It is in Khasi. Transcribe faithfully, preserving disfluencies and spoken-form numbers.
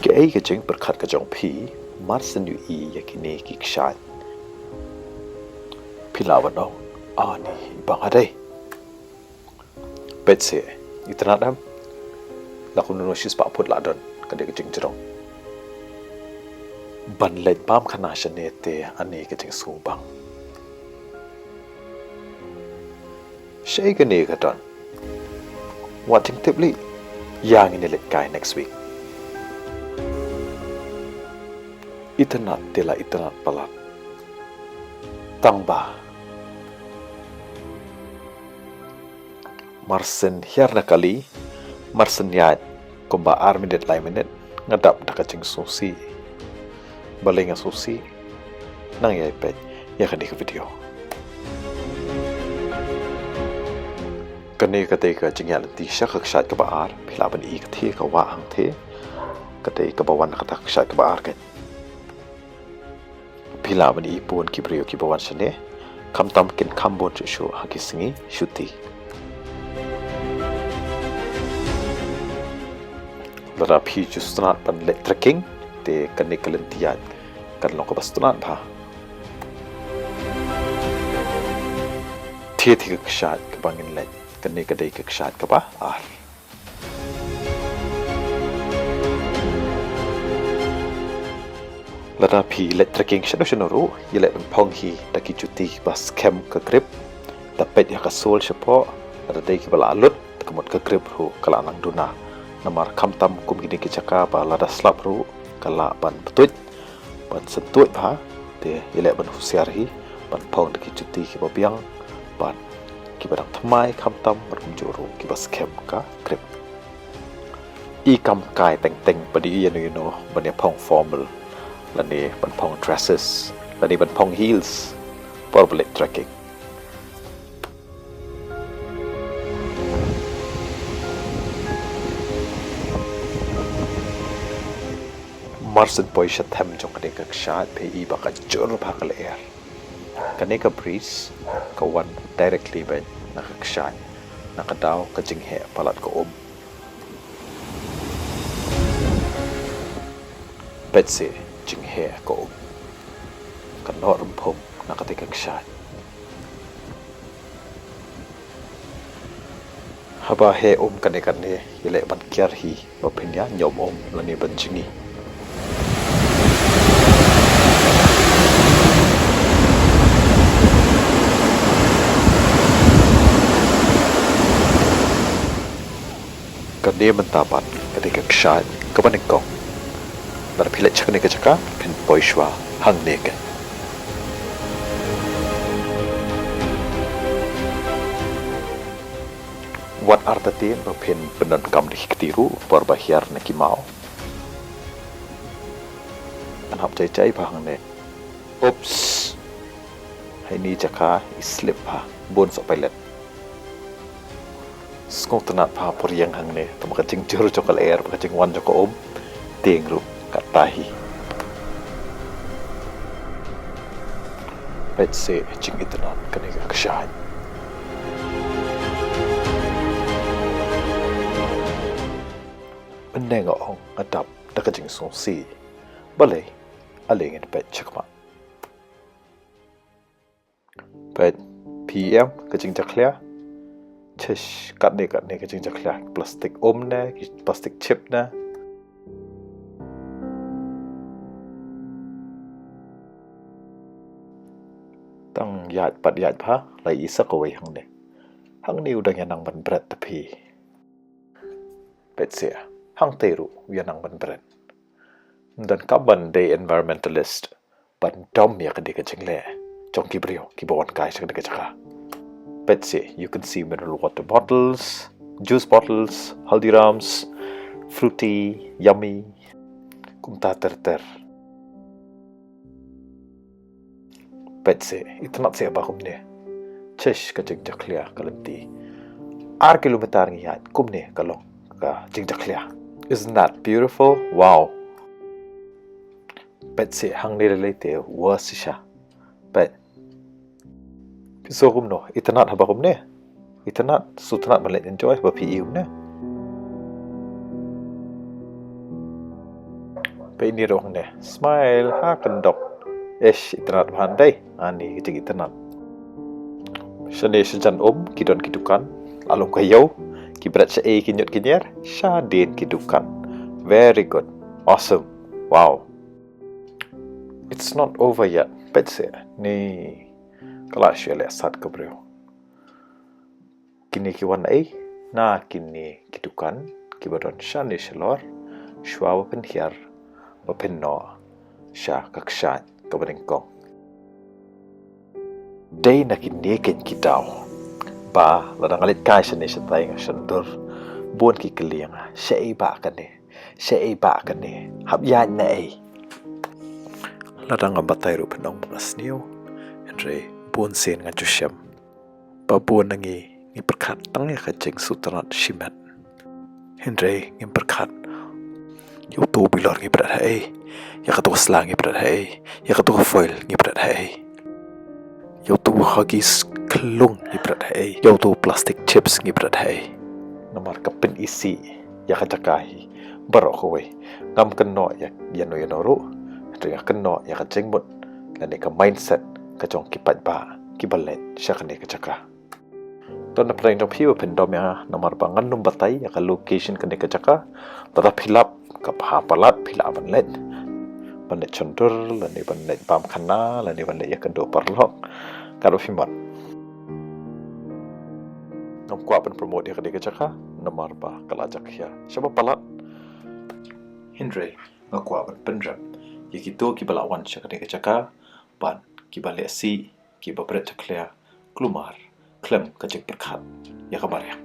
Kaei ka jingpyrkhat ka jong phi mar shen ïohi ïa kine ki kshaid? Phi lah ban ong, ani i bang hadei. Peit seh, itynnad em? La kumno shi spah phut lah don ka dei ka jingjrong. Ban leit bam khana shane te ani ka jingsngewbang. Shaei kane ka don? Wat jingtip lei. Ïa ngin ïa leit kai next week. Itynnad te la itynnad palat. Tang ba mar shen hiar na kali, mar shen ïaid kumba ar minit lai minit, nga dap da ka jingsngewsih. Balei nga sngewsih? Nang ïai peit ïa kane ka video. Kane ka dei ka jingïaid lynti sha ka kshaid kaba ar, phi lah ban i ka thie ka wah hangthie. Ka dei kaba wan na kata ka kshaid kaba ar keiñ. Phi lah ban i bun ki briew kiba wan shane, khamtam kin kham bun shuh shuh ha ki sngi shuti. Lada phi ju sngewtynnad ban leit trekking, te kane ka lynti ïaid kan long kaba sngewtynnad bha. Thie thie ka kshaid kaba ngin leit, kane ka dei ka kshaid kaba ar. Lada phi leit trekking shano shano ruh, ïaleh ban phong hi da ki juti ba skhem ka grip, da peit ïa ka sole shapoh, lada dei kiba la lut, ka mut ka grip ruh ka la nang duna. Namar khamtam kum kine ki jaka ba lada slap ruh ka lah ban btuid, ban syntuid bha, te ïaleh ban husiar hi, ban phong da ki juti kiba biang, bad kiba dang thymmai khamtam, bad kumjuh ruh kiba skhem ka grip. I kam kai teng teng ba dei ïano ïano ban ïa phong formal, lane ban phong dresses, lane ban phong heels por ba leit trekking. Mar shen poi sha them jong kane ka kshaid, phi i ba ka jur bha ka lyer. Kane ka breeze ka wan directly beit na ka kshaid, na ka daw ka jingheh palat ka um. Peit seh, jingheh ka um ka noh rymphum na katei ka kshaid. Haba heh um kane kane, ïaleh ban kiar hi ba phin ïa ñiom um lane ban jngi. Kane mynta pat ka dei ka kshaid kaba nyngkong. Lada phi leit sha kane ka jaka, phin poi shuwa hangne keiñ. Wat artatien ba phin pyndonkam da ki kti ruh por ba hiar na ki maw. Ngan hap jai jai bha hangne. Oops. Haini jaka i slip bha, bun soh pailet. Sngewtynnad bha pyrshang hangne, tang ba ka jingjur jong ka lyer, ba ka jingwan jong ka um, tieng ruh katta hi. Peit seh jingitynnad kane ka kshaid. Mynne nga ong nga dap da ka jingsngewsih. Balei? Ale ngin peit shakhmat. Peit, phi ïohi ka jingjakhlia. Shish, katne katne ka jingjakhlia. Plastik um ne, ki plastik chip ne. Tang ïaid pat ïaid bha, la i sa kawei hangne. Hangne u dang ïa nang ban bret da phi. Peit seh, hangtei ruh u ïa nang ban bret. Ym donkam ban dei environmentalist ban dom ïa kane ka jingleh jong ki briew kiba wan kai sha kane ka jaka. Peit seh, you can see mineral water bottles, juice bottles, Haldirams, fruity, yummy, kumta ter ter. Peit seh, itynnad seh ba kumne. Shish, ka jingjakhlia ka lynti. Ar kilometer ngi ïaid kumne ka long ka jingjakhlia. Isn't that beautiful? Wow. Peit seh, hangne lei lei te wa shisha. Peit. Phi sngew kumno? Itynnad haba kumne? Itynnad, sngewtynnad ban leit enjoy haba phi ïohi kumne. Peit ine ruh hangne. Smile ha kyndok. Ish, itynnad bha dei. Ani ki jing itynnad. Shane shajan um ki don ki dukan. La long ka ïew. Ki bret shaei ki ñiut ki ñier. Shadien ki dukan. Very good. Awesome. Wow. It's not over yet. Peit seh. Ni ka la shu leh sat ka briew. Kine ki wan ei na kine ki dukan kiba don shane shalor, shuwa ba pynhiar ba pynnoh sha ka kshaid kaba nyngkong. Dei na kine kein ki daw ba lada nga leit kai shane shatai nga shon dur, bun ki kylli ïa nga, shaei ba kane, shaei ba kane, hap ïaid na ei. Lada ngam batai ruh pynong ba nga sniew, hynrei bun sien nga ju shem ba bun na ngi ngi pyrkhat tang ïa ka jingsngewtynnat shimet. Hynrei ngim pyrkhat ïa uto u bilor ngi bret ha ei, ïa kato ka sla ngi bret ha ei, ïa kato ka foil ngi bret ha ei, ïa uto u Huggies khlung ngi bret ha ei, ïa uto u plastic chips ngi bret ha ei. Namar ka pyni sih ïa ka jaka hi baroh kawei. Ngam kynnoh ïa ïano ïano ruh, hynrei nga kynnoh ïa ka jingmut lane ka mindset ka jong ki paidbah kiba leit sha kane ka jaka. To na pdeng jong phi ba phin dom ïa nga namar ba ngan ym batai ïa ka location kane ka jaka. Lada phi lap ka bha palat phi lah ban leit, ban leit shon dur lane ban leit bam khana lane ban leit ïakynduh paralok, katba phi mon. Ngam kwah ban promote ïa kane ka jaka namar ba ka la jaka shaba palat. Hynrei nga kwah ban pynrem ïa kito kiba la wan sha kane ka jaka ban kiba leh sih, kiba bret jakhlia, kulmar khlem ka jingpyrkhat ïa ka mariang.